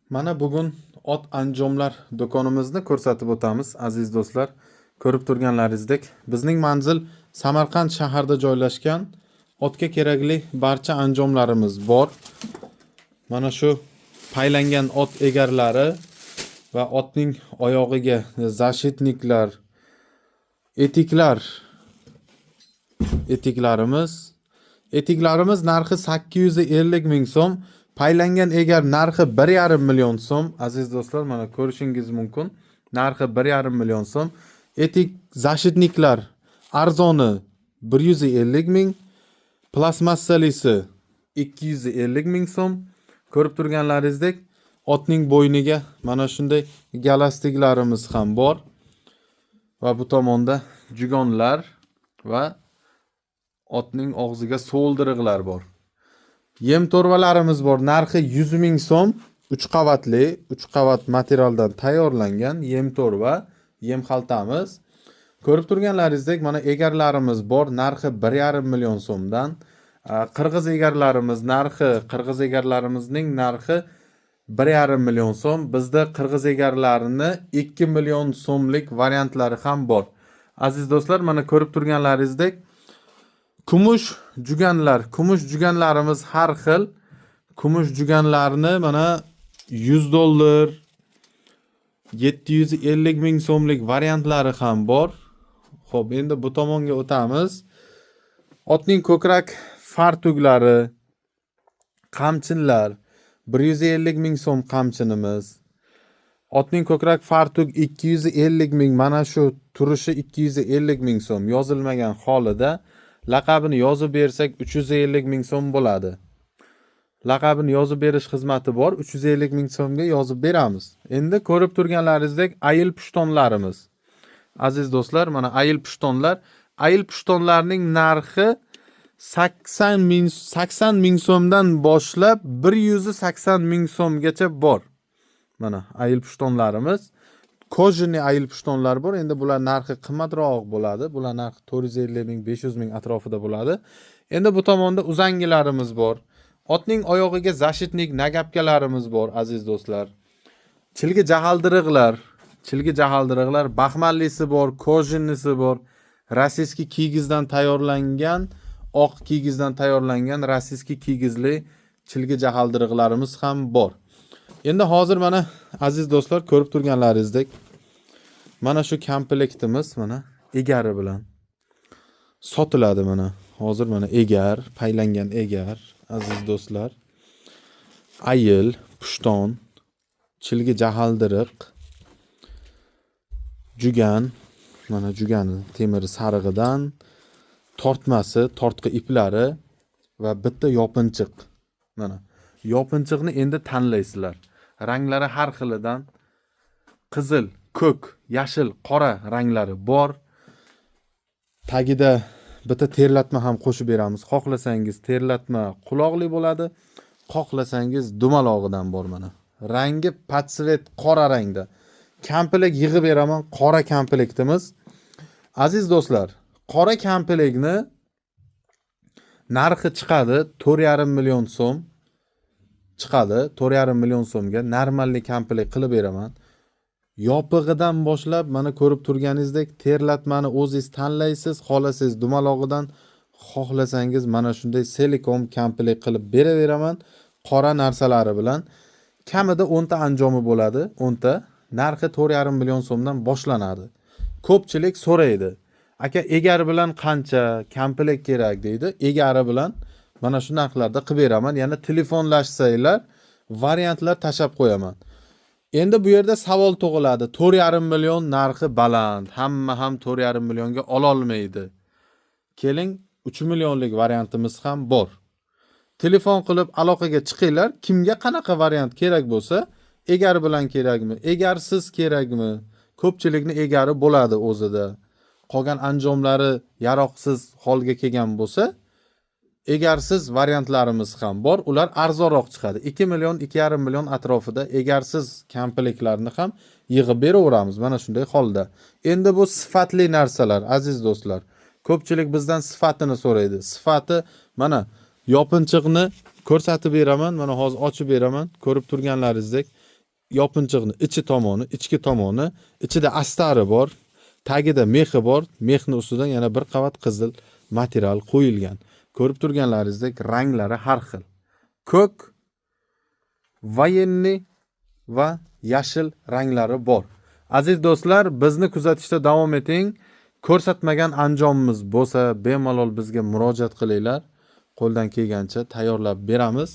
Mana bugun ot anjomlar do'konimizni ko'rsatib o'tamiz, aziz do'stlar. Ko'rib turganlaringizdek, bizning manzil Samarqand shahrida joylashgan. Otga kerakli barcha anjomlarimiz bor. Mana shu paylangan ot egarlari va otning oyog'iga защитник lar, etiklar, etiklarimiz. Etiklarimiz narxi 850 ming so'm. Paylangan egar narxi 1,5 million so'm. Aziz do'stlar, mana ko'rishingiz mumkin. Narxi 1,5 million so'm. Etik защитник lar arzoni 150 ming, plastmassalisi 250 ming so'm. Ko'rib turganlaringizdek, otning bo'yniga mana shunday galastiklarimiz ham bor. Va bu tomonda jugonlar va otning og'ziga so'ldiriqlar bor. Yem to'rvalarimiz bor. Narxi 100 ming so'm. 3 qavatli, 3 qavat materialdan tayyorlangan yem to'rva, yem xaltamiz. Ko'rib turganlaringizdek, mana egarlarimiz bor. Narxi 1,5 million so'mdan. Qirg'iz egarlarimiz narxi, qirg'iz egarlarimizning narxi 1,5 million so'm. Bizda qirg'iz egarlarini 2 million so'mlik variantlari ham bor. Aziz do'stlar, mana ko'rib turganlaringizdek, kumush juganlar, kumush juganlarimiz har xil. Kumush juganlarni mana 100 dollar, 750 ming so'mlik variantlari ham bor. Xo'p, endi bu tomonga o'tamiz. Otning ko'krak fartuklari, qamchinlar 150 ming so'm qamchinimiz. Otning ko'krak fartuk 250 ming, mana shu turishi 250 ming so'm yozilmagan holida, laqabini yozib bersak 350 ming so'm bo'ladi. Laqabini yozib berish xizmati bor, 350 ming so'mga yozib beramiz. Endi ko'rib turganlaringizdek, ayil pushtonlarimiz. Aziz do'stlar, mana ayil pushtonlar. Ayil pushtonlarning narxi 80 ming, 80 ming so'mdan boshlab 180 ming so'mgacha bor. Mana ayil pushtonlarimiz. Кожаный ayil pushtonlar bor. Endi bular narxi qimmatroq bo'ladi. Bular narxi 450 ming, 500 ming atrofida bo'ladi. Endi bu tomonda uzangilarimiz bor. Otning oyog'iga защитник нагапка larimiz bor, aziz do'stlar. Chilgi jahaldiriqlar, chilgi jahaldiriqlar baxmallisi bor, кожаный si bor. Российский kigizdan tayyorlangan, oq kigizdan tayyorlangan российский kigizli chilgi jahaldiriqlarimiz ham bor. Endi hozir mana, aziz do'stlar, ko'rib turganlaringizdek, mana shu komplektimiz mana egari bilan sotiladi mana. Hozir mana egar, paylangan egar, aziz do'stlar. Ayil, pushton, chilgi jahaldiriq, jugan, mana jugani temiri sarig'idan, tortmasi, tortqi iplari va bitta yopinchiq. Mana yopinchiqni endi tanlaysizlar. Ranglari har xilidan: qizil, ko'k, yashil, qora ranglari bor. Tagida bitta terlatma ham qo'shib beramiz. Xohlasangiz terlatma quloqli bo'ladi, xohlasangiz dumalog'idan bor mana. Rangi под цвет qora rangda. Komplekt yig'ib beraman, qora komplektimiz. Aziz do'stlar, qora komplektni narxi chiqadi 4,5 million so'm chiqadi. 4,5 million so'mga нормальный komplekt qilib beraman. Yopig'idan boshlab mana ko'rib turganingizdek, terlatmani o'zingiz tanlaysiz, xohlasangiz dumalog'idan, xohlasangiz mana shunday целиком komplekt qilib beraveraman qora narsalari bilan. Kamida 10 ta anjomi bo'ladi, 10 ta. Narxi 4,5 million so'mdan boshlanadi. Ko'pchilik so'raydi. Aka, egar bilan qancha komplekt kerak deydi. Egari bilan mana shu narxlarda qilib beraman. Yana telefonlashsanglar, variantlar tashlab qo'yaman. Endi bu yerda savol tug'iladi. 4,5 million narxi baland. Hamma ham 4,5 millionga ololmaydi. Keling, 3 millionlik variantimiz ham bor. Telefon qilib aloqaga chiqinglar. Kimga qanaqa variant kerak bo'lsa, egar bilan kerakmi, egarsiz kerakmi? Ko'pchilikni egari bo'ladi o'zida. Qolgan anjomlari yaroqsiz holga kelgan bo'lsa, egarsiz variantlarimiz ham bor. Ular arzonroq chiqadi. 2 million, 2,5 million atrofida egarsiz komplektlarni ham yig'ib beraveramiz mana shunday holda. Endi bu sifatli narsalar, aziz do'stlar. Ko'pchilik bizdan sifatini so'raydi. Sifati mana yopinchiqni ko'rsatib beraman. Mana hozir ochib beraman. Ko'rib turganlaringizdek, Yopinchiqni ichi tomoni, ichki tomoni, ichida astari bor, tagida mexi bor, mexni ustidan yana bir qavat qizil material qo'yilgan. Ko'rib turganlaringizdek, ranglari har xil. Ko'k, военный va yashil ranglari bor. Aziz do'stlar, bizni kuzatishda davom eting. Ko'rsatmagan anjomimiz bo'lsa, bemalol bizga murojaat qilinglar. Qo'ldan kelgancha tayyorlab beramiz.